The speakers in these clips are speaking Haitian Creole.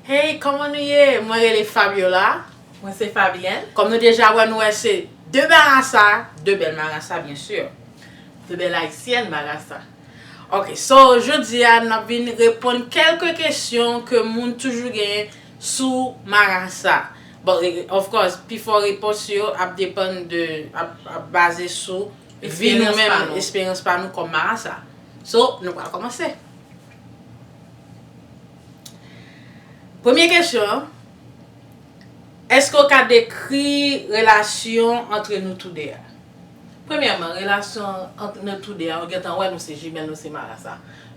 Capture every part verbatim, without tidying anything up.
Hey, kòman nou ye? Mwen rele Fabiola. Mwen se Fabienne. Kòm nou deja wè, nou wè se de marasa, de bèl marasa, byen si. De bèl ayisyèn marasa. Ok, so jodi a n ap vin reponn kèlke kesyon ke moun toujou genyen sou marasa. Bon, e- of course, pifò repons yo ap depann de, ap, ap baze sou vi nou Eksperyans pa menm, nou. Eksperyans pa nou kòm marasa. So, nou pral kòmanse. Premye kesyon an, èske w ka dekri relasyon antre nou toude a? Premyèman, relasyon ant nou toude a, ou gentan wè nou se jimèl, nou se marasa.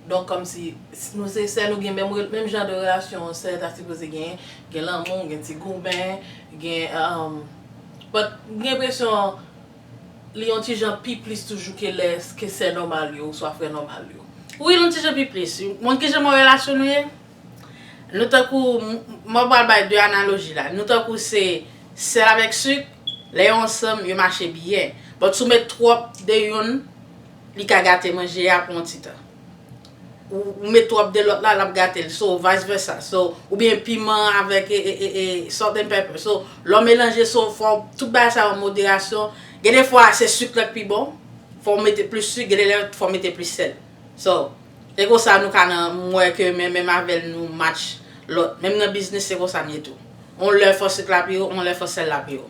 Donk, kòmsi s- nou se sè, nou gen menm, re- menm jan de relasyon yon sè ta sipoze genyen. Gen lanmou, gen ti goumen, gen. Um, but, gen enpresyon li yon ti jan pi plis toujou ke lè ke sè nòmal yo, oswa frè nòmal yo. Wi, yon ti jan pi plis. Moun ki jan mwen relasyon nou ye? Nou tankou, m- mwen pral bay de analoji la. Nou tankou se sèl avèk sik, lè yo ansanm, yo mache byen. But si w met twòp de youn, li ka gate manje a pou yon ti tan. Ou, ou met twòp de lòt la, l ap gate l. So, vice versa. So, oubyen piman avèk e, e, e, e, salt and pepper. So, lè w melanje, so, fò w- tout bagay sa yo an moderasyon. Gen de fwa, se sik la k pi bon. Fò w mete plis sik, gen de lè, fò w mete plis sèl. So, e konsa nou ka nan, m wè ke men menm avè l nou match lòt. Menm nan biznis, se konsa m ye tou. On lè fò sik la pi wo, on lè fò sèl la pi wo.